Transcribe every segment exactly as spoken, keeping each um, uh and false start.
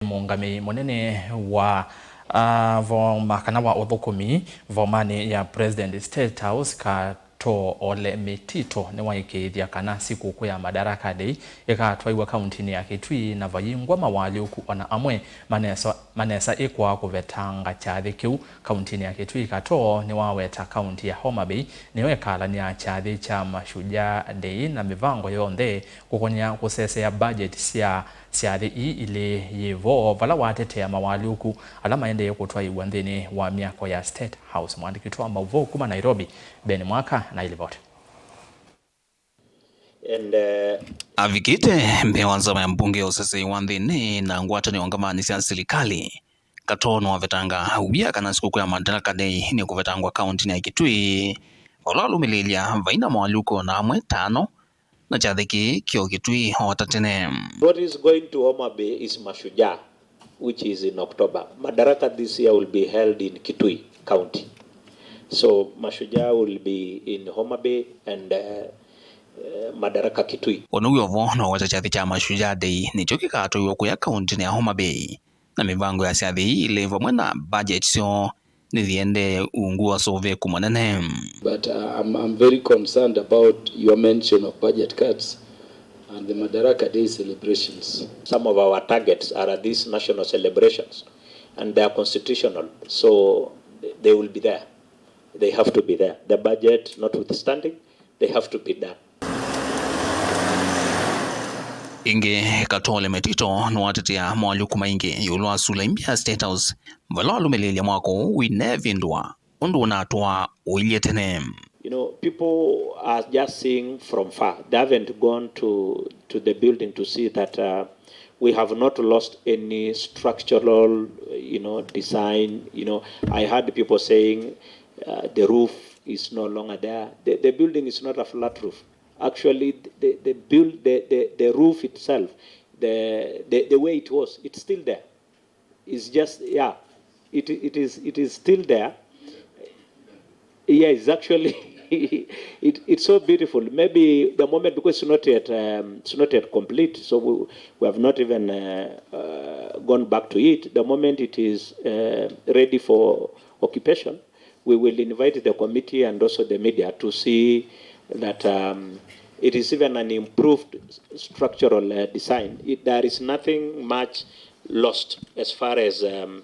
Mũũngamĩi mũnene wa, ah, voma kana wa ũthũkũmi vomanĩ ya President State House, Katoo Ole Metito, nĩwaĩkĩĩthya kana sikũkũ ya Madaraka Day ĩkatwaiwa kauntinĩ ya Kitui na vayingwa mawalyũku ona amwe manesa, manesa ĩkwaa kũvetanga kyathĩ kĩu kauntinĩ ya Kitui. Katoo nĩwaweta kaunti ya Homa Bay nĩyo ĩkalany'a kyathĩ kya Mashujaa Day na mĩvango yonthe kũkony'a kũsesea budget sya syathĩ ii ilĩ yĩ vo, vala watetea mawalyũku ala maendee kũtwaĩwa nthĩnĩ wa myako ya State House. Mũandĩki witũ wa maũvoo kuma Nairobi, Ben Mwaka, na ilivoti. And, uh, avikĩte mbee wa nzama ya mbunge ya ũsesei wa nthĩnĩ na ngwatanĩo ngamanĩ sya silikalĩ, Katoo nĩwavetanga wia kana sikũkũ ya Madaraka Day nĩkũvetangwa kauntinĩ ya Kitui, vala alũmĩlĩĩlya vaina mawalyũku ona amwe tano na kyathĩ kĩĩ kyo Kitui o ta tene. What is going to Homa Bay is Mashujaa, which is in October. Madaraka this year will be held in Kitui County. So Mashujaa will be in Homa Bay and, uh, uh, Madaraka Kitui. Ũnũw'o vo no weta kyathĩ kya Mashujaa Day nĩkyo kĩkatũiwa kũya kauntinĩ ya Homa Bay, na mĩvango ya syathĩ ii ilĩ vamwe na budget syoo nĩyĩendee ungu wa ũseũvĩku mũnene. But, uh, I'm, I'm very concerned about your mention of budget cuts and the Madaraka Day celebrations. Some of our targets are these national celebrations, and they are constitutional, so they will be there. They have to be there. The budget notwithstanding, they have to be done. Ĩngĩ, Katoo Ole Metito nĩwatetea mawalyũku maingĩ ĩũlũ wa sula imbya ya State House, vala walũmĩlĩĩlya mwako ũũ ũinevĩndũa ũndũ ũnatwaa ũilye tene. You know, people are just seeing from far. They haven't gone to, to the building to see that, uh, we have not lost any structural, you know, design. You know, I heard people saying, uh, the roof is no longer there. The, the building is not a flat roof. Actually, the, the build, the, the, the roof itself, the, the, the way it was, it's still there. It's just, yeah, it, it is, it is still there. Yeah, it's actually, it, it's so beautiful. Maybe the moment, because it's not yet, um, it's not yet complete, so we, we have not even, uh, uh, gone back to it. The moment it is, uh, ready for occupation, we will invite the committee and also the media to see that, um, it is even an improved structural, uh, design. It, there is nothing much lost as far as, um,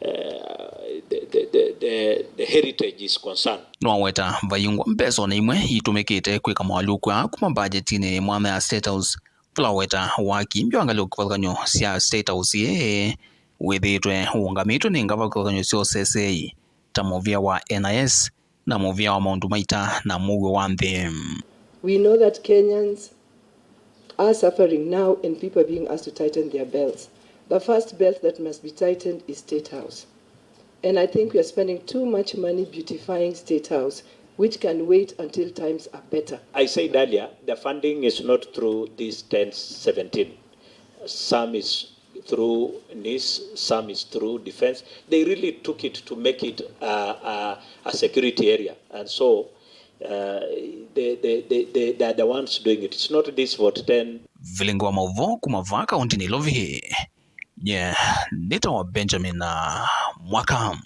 uh, the, the, the, the, the heritage is concerned. Nĩwaweta vayingwa mbesa ona imwe itũmĩkĩte kwĩka mawalyũku aa kuma mbajetinĩ mwanya ya State House, vala waweta waki mbya wa ngalĩko kĩvathũkany'o sya State House ĩĩ wĩthĩĩtwe ũũngamĩtwe nĩ ngavakũlany'o sya ũseseei ta mũvĩa wa N I S na mũvĩa wa maũndũ ma ita na mũuo wa nthĩ. We know that Kenyans are suffering now and people are being asked to tighten their belts. The first belt that must be tightened is State House. And I think we are spending too much money beautifying State House, which can wait until times are better. I said earlier, the funding is not through this ten seventeen. Some is through NIS, some is through defense. They really took it to make it a, a, a security area. And so, uh, they, they, they, they, they are the ones doing it. It's not this vote ten. Vilingi wa maũvoo kuma vaa kaunti Nairobi. Nye nĩtawa Benjamin, uh, Mwaka.